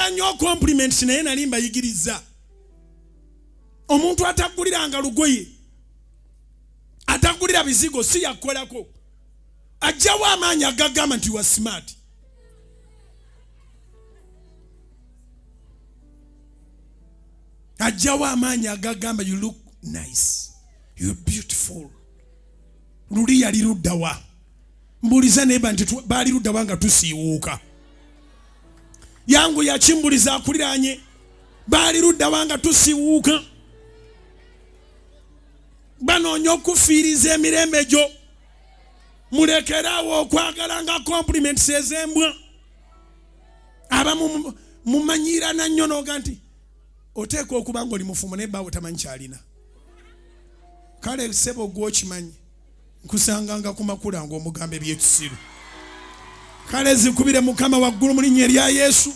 Mwagala nnyo compliments, naye nali mbayigiriza. Omuntu ataguliranga lugoye, atagulira bizigo, si yakolako, ajjawo amaanyi agagamba nti wa smart. Ajjawo amaanyi agagamba you look nice, you beautiful. Luli yali luddawa? Mbuliza neba nti baali luddawa nga tusiiwuuka? Yangu yakimbuliza akuliranye, baali luddawa nga tusiiwuuka? Banoonya okufiiriza emirembe gyo. Mulekeraawo okwagala nga compliments ez'embwa. Abamu mumanyirana nnyo noga nti oteekwa okuba nga oli mufumbo, naye baawe tamanyi kyalina. Kale sebo gwokimanyi, nkusanganga ku makula ng'omugamba ebyekisiru. Kale zikubire Mukama waggulu mu linnya erya Yesu.